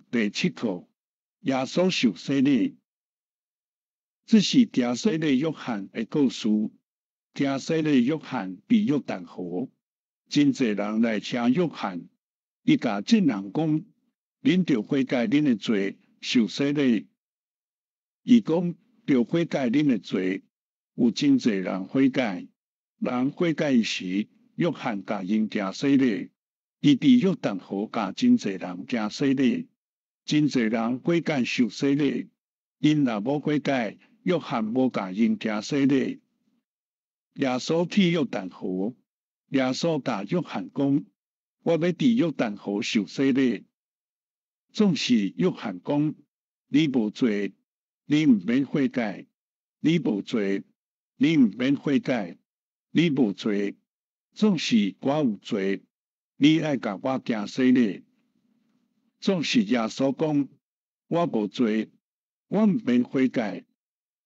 第七課，耶穌受洗禮。這是聽洗禮約翰的故事。聽洗禮約翰佇約旦河，真濟人來聽約翰。伊共眾人講：恁著悔改恁的罪，受洗禮。伊講著悔改恁的罪，有真濟人悔改。人悔改時，約翰共𪜶行洗禮。伊佇約旦河共真濟人行洗禮，真濟人悔改受洗禮。𪜶若無悔改，約翰無共𪜶行洗禮。耶穌去約旦河，耶穌共約翰講：我欲佇約旦河受洗禮。總是約翰講：你無罪，你毋免悔改；你無罪，你毋免悔改；你無罪，總是我有罪，你愛共我行洗禮。總是耶穌講：我無罪，我毋免悔改，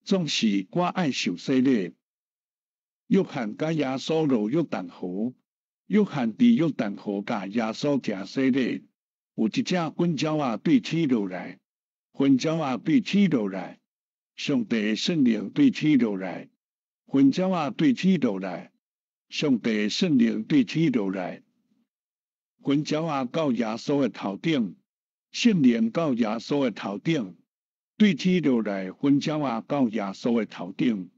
總是我愛受洗禮。約翰佮耶穌落約旦河，約翰佇約旦河共耶穌行洗禮。有一隻雲鳥仔對天落來，雲鳥仔對天落來，上帝的聖靈對天落來，雲鳥仔對天落來，上帝的聖靈對天落來，雲鳥仔到耶穌的頭頂，聖靈到耶穌的頭頂，對天落來，雲鳥仔到耶穌的頭頂，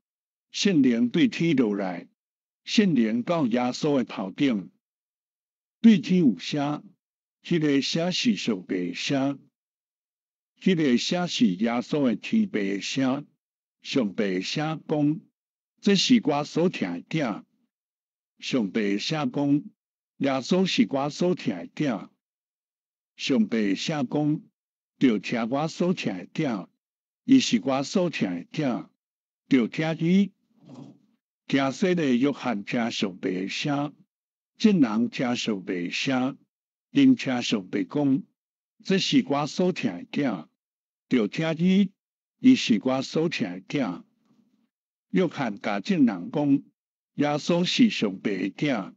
聖靈對天落來，聖靈到耶穌的頭頂，對天有聲，彼个聲是上帝的聲，彼个聲是耶穌的天父的聲，上帝的聲講，這是我所疼的囝。上帝的聲講，耶穌是我所疼的囝。上帝的聲講，著聽我所疼的囝，伊是我所疼的囝，著聽伊。聽洗禮約翰聽上帝的聲，眾人聽上帝的聲，𪜶聽上帝講，這是我所疼的囝，著聽伊，伊是我所疼的囝。約翰共眾人講，耶穌是上帝的囝，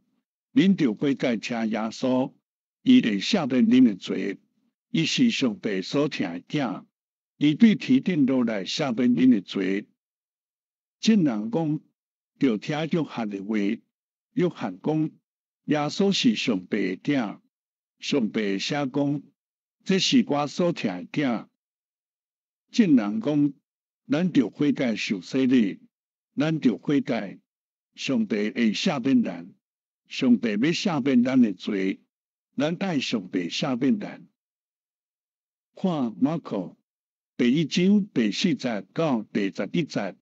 恁著悔改聽耶穌，伊會赦免恁的罪。伊是上帝所疼的囝，伊對天頂落來赦免恁的罪。眾人講，著聽約翰的話。約翰講，耶穌是上帝的囝。上帝的聲講，這是我所疼的囝。眾人講，咱著悔改受洗禮，咱著悔改，上帝會赦免咱。上帝欲赦免咱的罪，咱愛上帝赦免咱。看馬可第一章第四節到第11節。